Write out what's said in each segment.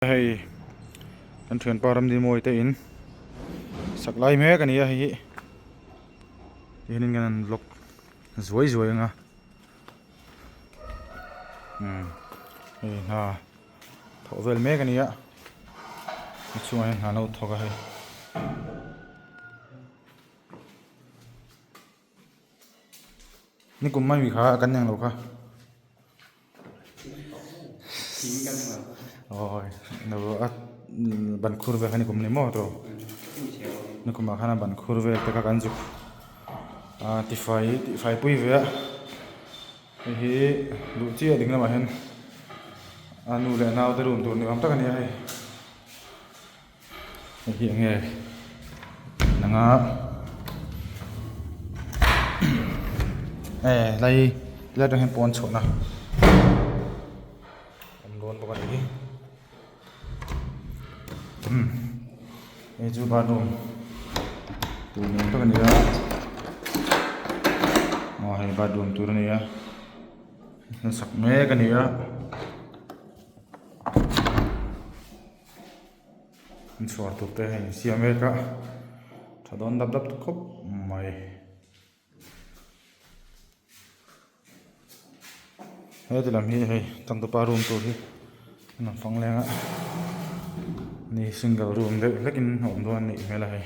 Hei kan thianpa Ramdinmawii te in sak lai mek a ni a hei hi tihianin kan han vlog zuai zuai ang a umm hei hna thawh vel mek a ni a a chhungah hian hna an lo thawk a hei. Nikum mai mi kha kan eng lo kha. Awi no a ban khur vel kha nikum ni maw tawh nikum ah khan a ban khur vel te kha kan zuk a tifai tihfai pui ve a hei hi luh chiah ding lamah hian a nu leh a nau te room tur ni awm tak a ni a hei. Hei hi enge nanga e lai lai atang hian pawn chhuahna awm dawn bawk a ni hi umm hei chu bathroom tur ni awm tak a ni a aw hei bathroom tur a ni a hnasak mek a ni a. Chhuar tur te hei siam mek a tha dawn dap dap khawp mai. Heti lam hi hei changtupa room tur hi an rawn fang leng a ni single room deuh hlek in a awm dawn a nih hmel a hei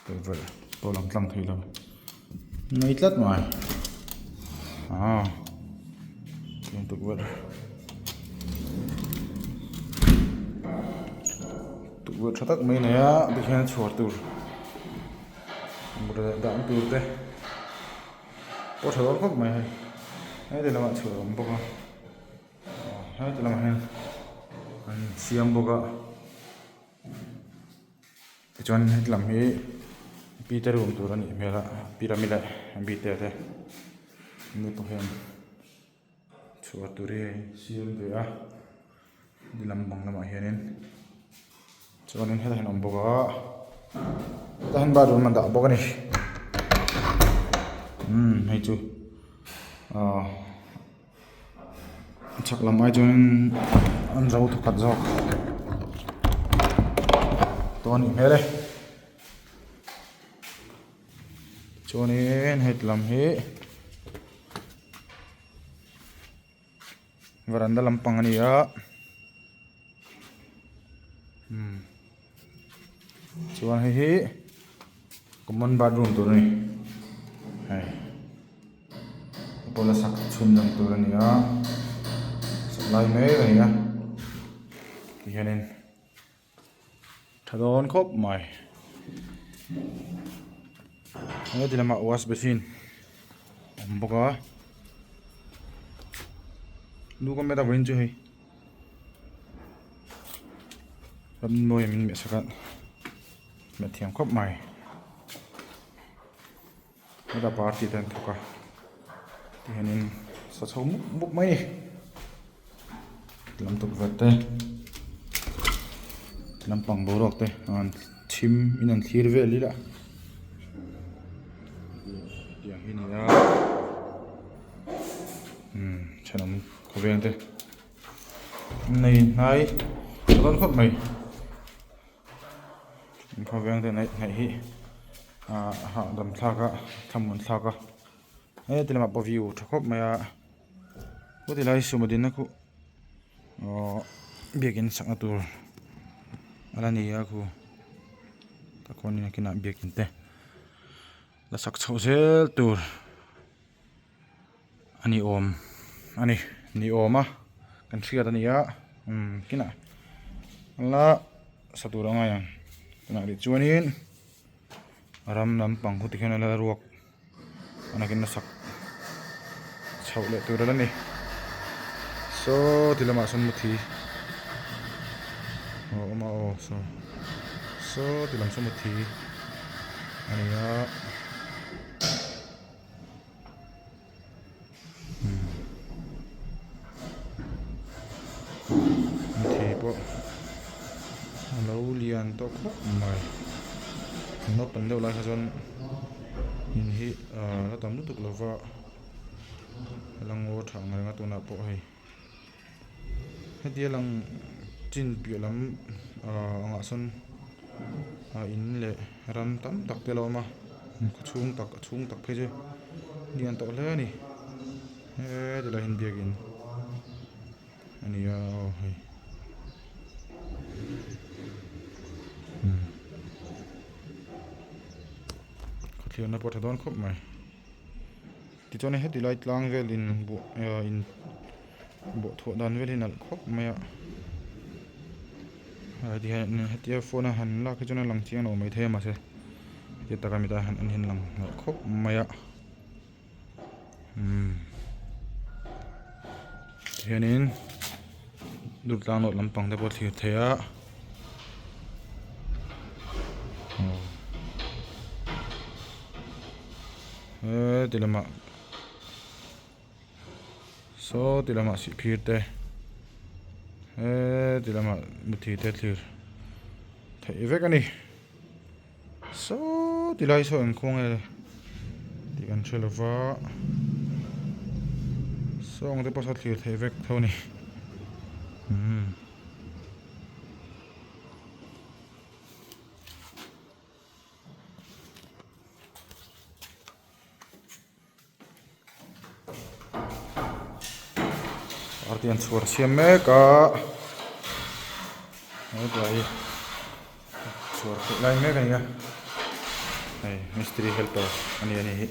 tukverh pawh lang tlang thei lo nei tlat mai ah tiang tukverh tukverh tha tak mai a nei a tikhian chhuar tur dah tur te pawh tha dawn khawp mai hei heti lamah chhuar a awm bawk a. Heti lamah hian an siam bawk a tichuan heti lam hi pi te room tur a nih hmel a pyramid leh bite te ni pawh hian chhuar tur hi a siam ve a ti lam bang lamah hianin chuanin hetah hian a awm bawk a hetah hian bathroom an dah bawk a ni umm hei chu ahh. A chhak lam ai chuan an zo thawkhat zawk tawh a nih hmel e chuanin heti lam hi varanda lampang a ni a umm chuan hei hi common bathroom tur a ni hei. Pawla sak chhun zawm tur a ni a sak lai mek a ni a tihianin tha dawn khawp mai heti lamah wash basin a awm bawk a lu ka met a vawiin chu hei ramnuai min meh sak a meh thiam khawp mai. Heta party te an thawk a tihianin sa chho mup mup mai a ni lam tukverh te lampang boruak te an chhim in an thlir vel ila tiang hi a ni a umm thenawm khawveng te an nei hnai tha dawn khawp mai. Khawveng te neih hnaih hi ah hahdam thlak a thlamuan thlak a heti lamah pawh view tha khawp mai a chuti lai suma dinna khu aww biakin sakna tur a la ni a khu tah khuanin a kinah biakin te la sak chhoh zel tur a ni awm a ni ni awm a kan hriat a ni a umm kinah la sa tur a ngai ang tunah rih chuanin ram lampang khu tikhian a la ruak a nakin a sak chhoh leh tur a la ni saw ti lamah sawn muthi a awm a aw saw saw ti lam saw muthi a ni a. Thei pawh a lo lian tawh khawp mai naupang deuh lai kha chuan in hi ahh la tam lutuk lo va la ngaw tha ang reng a tunah pawh hei. Hetia lang chin piah lam ah angah sawn ah in leh ram tam tak te a lo awm a khaw chhung tak a chhung tak phei chu lian tawh hle a ni heti lai hian biakin a ni a aw hei umm khawthliarna pawh a tha dawn khawp mai. Tichuan heti lai tlang vel in buh ah in buh thuah dan vel hi nalh khawp mai a heti hian hetia phone a han lak hi chuan a lang chiang lo maithei a mahse heti taka mita han en hian a lang nalh khawp mai a umm tihianin durtlang lawh lampang te pawh a thlir theih a aw. Heti lamah saw ti lamah sihphir te heti lamah muthi te thlir theih vek a ni saw ti lai saw engkhaw nge tih kan hre lova sawng te pawh saw thlir theih vek tho a ni umm. Party an chhuar siam mek a hetlai hi chhuar theih lai mek a ni a hei mistiri helper a ni a ni hi.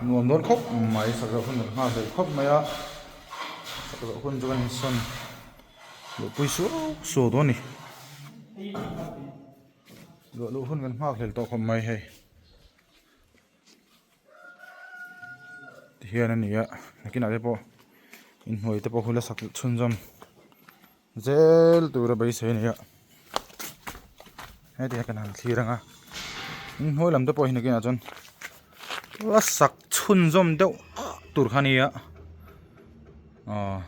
Nuam dawn khawp mai sak zawh hun kan nghal hlei khawp mai a sak zawh hun chu kan insawn luhpui suau suau dawn a ni luah luh hun kan nghak hlel tawh khawp mai hei tihian a ni a nakinah te pawh inhnuai te pawh hula sak chhunzawm. Zel tura beisei a ni a heti hian kan han thlir ang a inhnuai lam te pawh hi nakinah chuan la sak chhunzawm deuh tur kha a ni a aw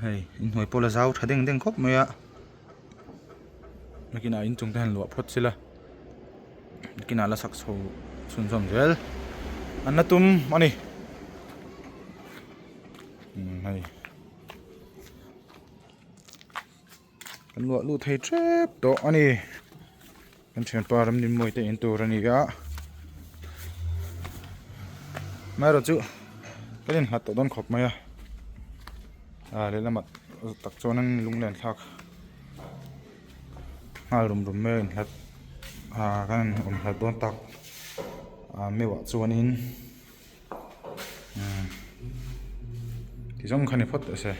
hei inhnuai pawh la zau tha deng deng khawp mai a nakinah inchung te han luah phawt sela nakinah la sak chho chhunzawm zel an la tum a ni. Hei kan luah luh thei tep tawh a ni kan thianpa ramdinmawii te in tur a ni a amaherawh chu kan innghat tawh dawn khawp mai a ah lehlamah tak chuan an lunglen thlak nghal rum rum mai a inhlat ah kan awm hlat dawn tak ah meuhah chuanin. Ti zawng kha ni phawt teh se.